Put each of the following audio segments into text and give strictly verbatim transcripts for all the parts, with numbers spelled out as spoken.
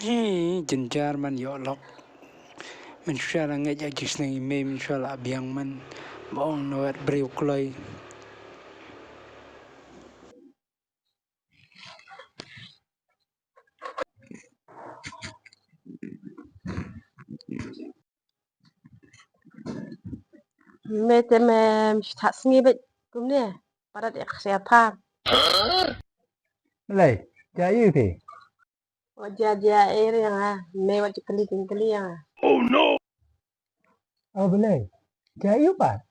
Hi, jynjar man ïoh lok. Mynshuwa la ngeit ïa jingsneng i mei, mynshuwa la biang man. Ba ong na wat briew kloi. Me te me, me shu thah sngi beit kumne. Parat ïa ka sia phang. Lei, ja ïu te. Wat ja ja e ri nga, me wat ju kylli jingkylli ïa nga. Oh no. Oh, balei? Ja ïu pat.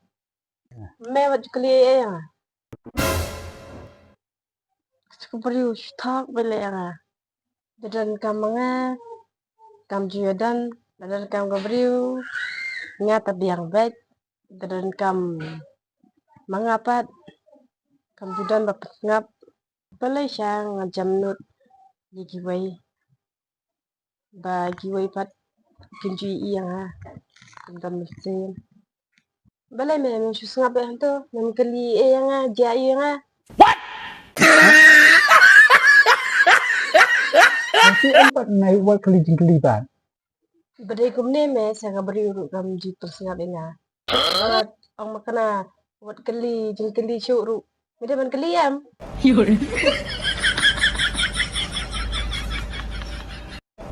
Me wat ju kylli e ri nga. Ka briew shu thok balei ïa nga. Da don kam ma nga, kam ju ïa don, da don kam ka briew. Nga ta biang beit, da don kam ma nga pat, kam ju don ba pynsngap. Balei sha nga jam nud ïa kiwei, ba kiwei pat kin ju ïohi ïa nga. Kin don mynsiem. Balei me, me shu sngap ïa hangto, me kylli e ïa nga, jia ïa nga. What? Em pat me wat kylli jingkylli pat. Ba dei kumne me, sa ka briew ruh kam ju pynsngap ïa nga. Wat ong ma kane, wat kylli jingkylli shuh ruh. Me dei ban kylli em.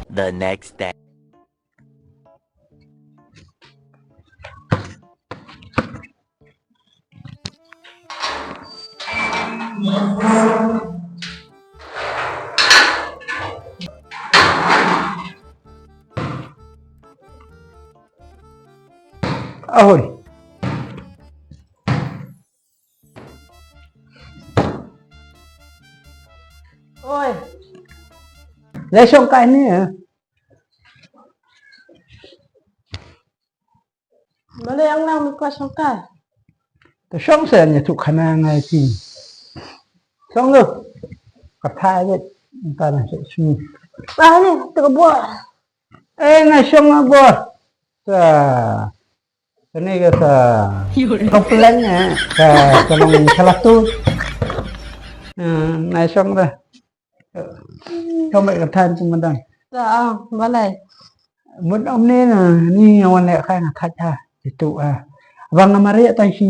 The next day. Ahoi. Oi. Lai shong kai ni eh. Balei ang nang mi kwah shong kai? Te shong se nya tu khana ngai ti. Shong lo. Ka thai bit. Nta na shong sini. Ah ni, tu ka bua. Eh, ngai shong na bua. Sa. Kane ka sa. Yun. Ka plan eh. Ka, ka nong salatu. Eh, ngai shong da. Kau mai ka than tu madan. Ta, ah, balai. Mut om ne na, ni wan le khai na khat ha. Itu ah. Bang na mare tang si.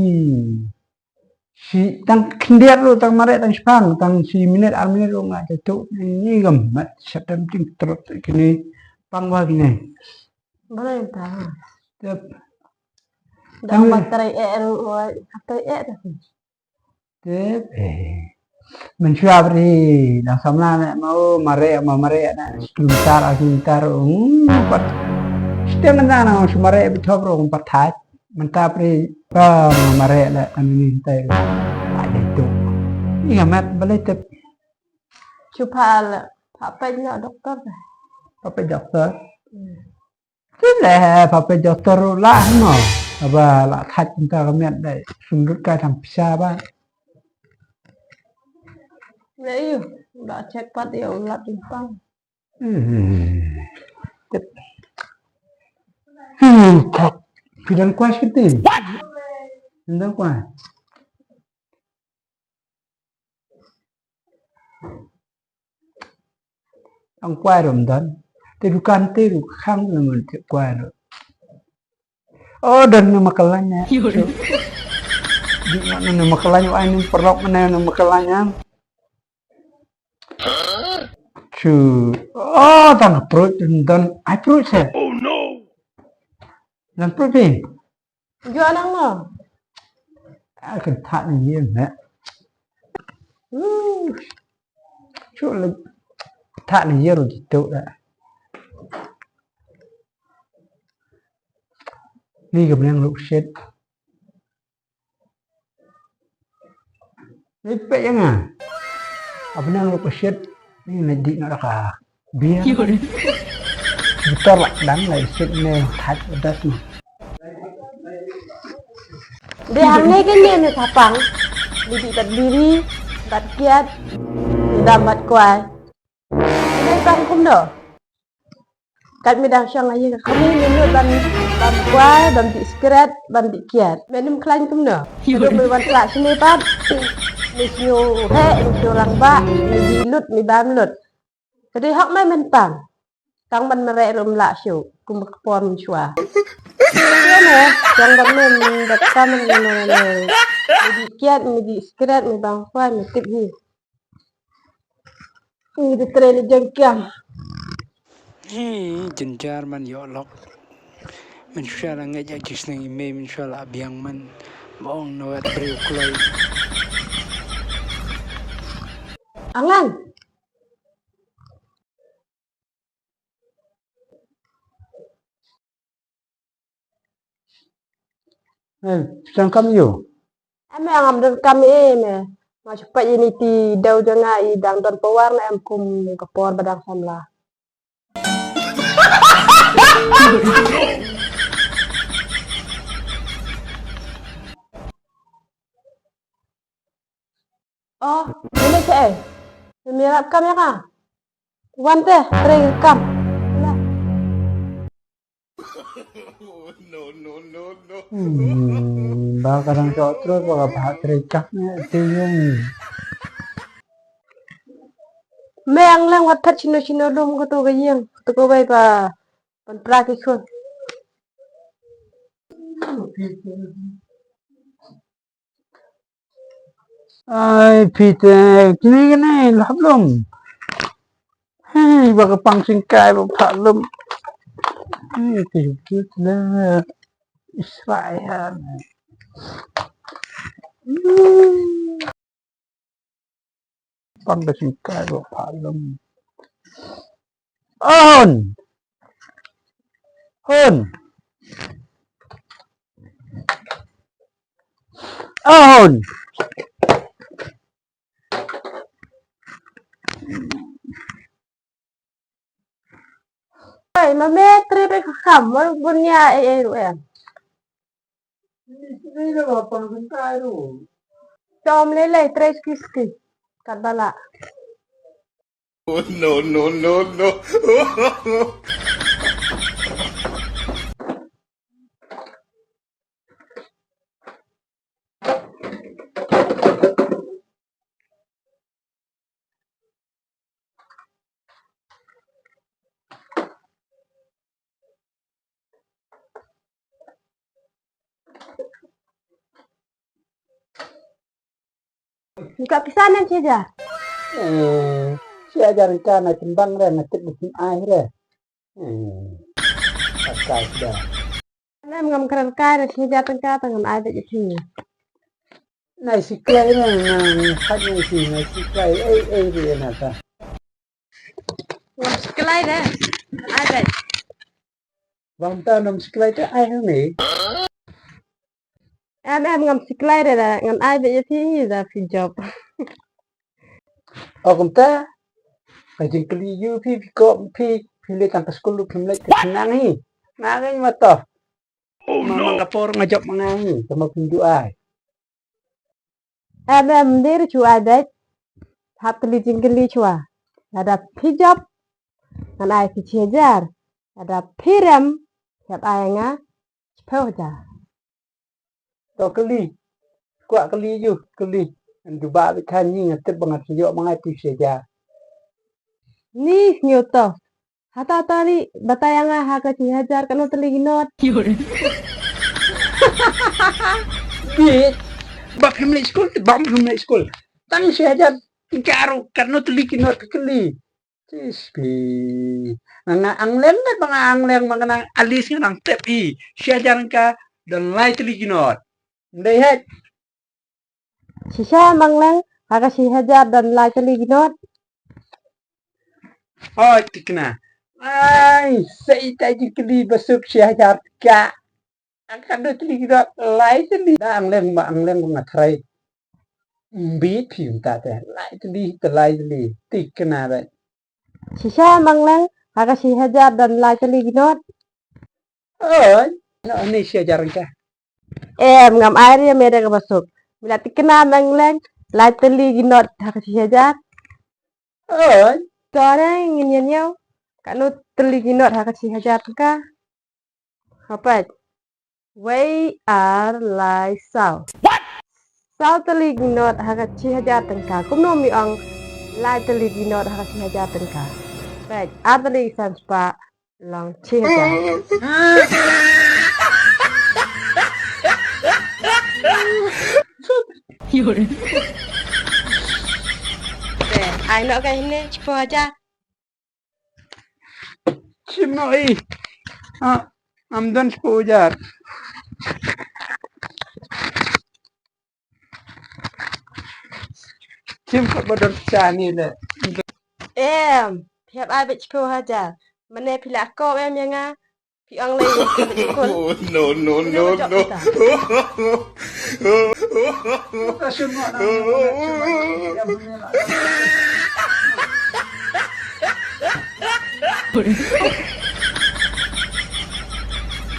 Si tang khyndiat ru tang mare tang sipang, tang si minit ar minit ru nga itu. Ni gam mat satam ting trot kini. Pang wa kini. Balai ta. Tep. Dang ba trai eh ru, trai eh ta. Tip, eh. Mynshuwa bri, dang samla ne, mau mare, mau mare ne, kilometer, ar kilometer, hmm, pat. Stem na na, shu mare, bi thop ro, pat thaj. Mynta bri, ba, mau mare le, ani ni tai. Ai, dai tu. Ni amat, balai tip. Shu pha le, pha peit na doktor. Pha peit doktor. Hmm. Kine, pha peit doktor ruh lah mo. Haba la thait mynta ka miet dei. Sum lut kai tang pisa ba. Leh ïu, la check pat ïa u lad jingpang. Hmm. Hmm, thait. Phi dang kwah shi tin. Phi dang kwah. Ang kwai rum don. Te dukan te du khang ne mun te kwai rum. Oh, don ne makalanya. Di ne makalanya, ai ne perlok ne makalanya. Chu. Oh, tang perut don. Ai perut se. Oh no. Dan perut ni. Ju anang no. A kan thah ni ïa ne. Chu le thah ni ïa ru jitu da. Ni ka bneng luk shit. Ni peit ïa nga. Ka bneng luk shit. Ni na dik na ka. Biar. Motor lah dang lai sit ne thait das ni. Dei hangne kane ne thapang. Dei bad biri, bad kiat, dam bad kwai. Dei pang kumno. Kat mi dang shong ayi ka kami ni ban, ban kwai, ban bi skret, ban bi kiat. Menim khlaiñ kumno. Dei mi wan khlaiñ sini pat. Mi shu he, mi shu rang ba, mi bi lut, mi bam lut. Ka dei hok mai men pang. Tang ban mareh ruh ym lah shuh, kum ka por mynshuwa. Ïa ne, tang ban men, dat ka men, men, men, men. Me dih kiad, me dih sikret, me bang kwai, me tip hi. Ngi da trei la jong kiam. Hi, jynjar man ïoh lok. Mynshuwa la ngeit ïa ki sneng i mei, mynshuwa la biang man. Bong na wet briew kloi. Angan. Eh, phi donkam ïa u? Em, eh, ngam donkam ïa u, em, eh. Nga shu peit ïa ine i dew jong nga i dang don power ne em kum ka por ba dang samla. Oh, mane shaei? Mane ïarap kam ïa nga? Wan te, trei kam. Lah. Hmm, ba ka dang shu trei, ba ka bha trei kam ne, te ïeng. Me Angleng, wat phet shino shino lum kato ka ïing, kato kawei ba ban pra ki khun. Ai, phi te, kine, kine, lap lum. Hei, ba ka pang singkai, ba pha lum. Hei, te, kit le. Israel. Pang ka singkai, ba pha lum. On! Hun! On! Ai, ma me trei bad ka kham, ma bun ïa ei ei ruh em. Trei da ba pang sngewthuh ruh. Tom lei lei trei ski ski. Kat ba lah. Oh, no, no, no, no. Ka pisa ne shi hajar? Eh, shi hajar ka na timbang re, na tip bukim ai re. Hmm. Pakai sudah. Em, ngam kren kai re, shi hajar tyngka tang ngam ai beit ïa phi. Nai siklai re, nai haj nai si, nai siklai, ei, ei, re, na ta. Ngam siklai re, ai beit. Bang ta ngam siklai te ai hang ni. Em, em, ngam siklai re da, ngan ai beit ïa phi hi da phi jop. O kumta, ka jingkylli ïa phi, phi ko, phi, phi leit tang ka skul, phi leit ka khnang hi. Nga ngai ma to. Oh, ma no. Nga ka por nga jop ma nga hi, tama phi du ai. Em, em, dir chu ai beit. Hap kylli jingkylli chwa. Lada phi jop, ngan ai phi shi hajar. Lada phi rem, hap ai nga shiphew hajar. To kylli. Kwah kylli ju, kylli. Ngan jubab beit khan ngi, nga tip ba ngan ïoh ma nga phi shi hajar. Ni sngewthuh. Hata tali, batai ïa nga ha ka shi hajar katno tylli ki not. Bit. Ba phim leit skul, ba phim leit skul. Tang shi hajar tyngka ruh katno tylli ki not ka kylli. Tis phi. Nga nga Angleng ne ba nga Angleng ma nga nang alis nga nang tep i. Shi hajar tyngka don lai tylli ki not. Ndai het. Shisha Angleng, ha ka shi hajar don lai tylli ki not. Hoi, tikna. Ai, sa ita jingkylli ba suk shi hajar tyngka. Ang katno tylli ki not, lai tylli. Da Angleng ma Angleng nga trai. Mbit phi mynta te. Lai tylli, te lai tylli. Tikna ba. Shisha Angleng, ha ka shi hajar don lai tylli ki not. Oi, no, ni shi hajar tyngka. Em, ngam ai re me da kaba suk. Me la tikna Angleng, lai tylli ki not ha ka shi hajar. Oi. To re ngin ïa ñiew. Katno tylli ki not ha ka shi hajar tyngka. Hapait. Wei ar lai saw. What? Saw tylli ki not ha ka shi hajar tyngka. Kumno me ong lai tylli ki not ha ka shi hajar tyngka. Peit, ar tylli ki san spah. Long chi hajar. Te, ai noh ka hynne, shiphew hajar. Shim noh i. Ah, ngam don shiphew hajar. Shim ka ba don shani le. Em, phi hap ai beit shiphew hajar. Mane phi la kop em ïa nga. Phi ong lei ïa phi beit shukul. Oh, no, no, no, no. Ka shim noh na.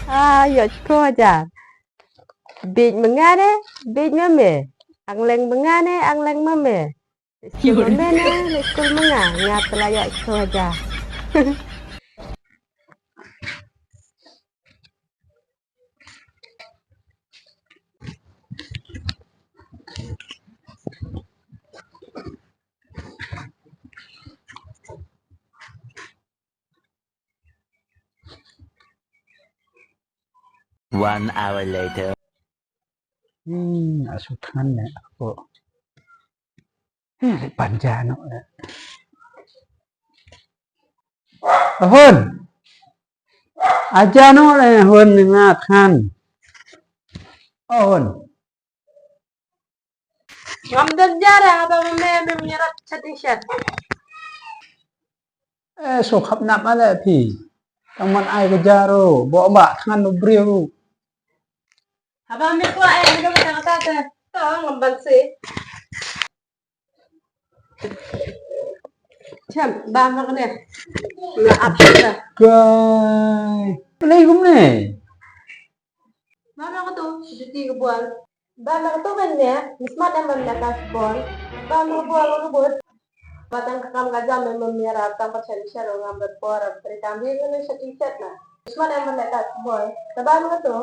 Ah, ïa shiphew hajar. Beit ma nga ne, beit ma me. Ang leng ma nga ne, ang leng ma me. Skul ma me ne, skul ma nga, nga te la ïoh shiphew hajar. One hour later. Hmm, asu than ne aku. Hmm, panja no. Ahun. Aja no le hun nga than. Ahun. Ngam don jara ba me me nyarap chatting chat. Eh, so khap nap ale phi. Tang man ai ka jaro, bo ba than no briew. Haba me kwa eh, me ka ta ta. To ngam ban si. Chem, ba ma kane. Na ap ta. Kai. Alaikum ne. Ba ma ka to, siti ka bual. Ba ma ka to kan ne, mismat em ban na ka bol. Ba ma ka bol ka bol. Ba tang ka kam ka jam em mera tang ka chen chen ngam ba por, ba tri tam bi ne siti chet na. Mismat em ban na ka bol. Ba ma ka to.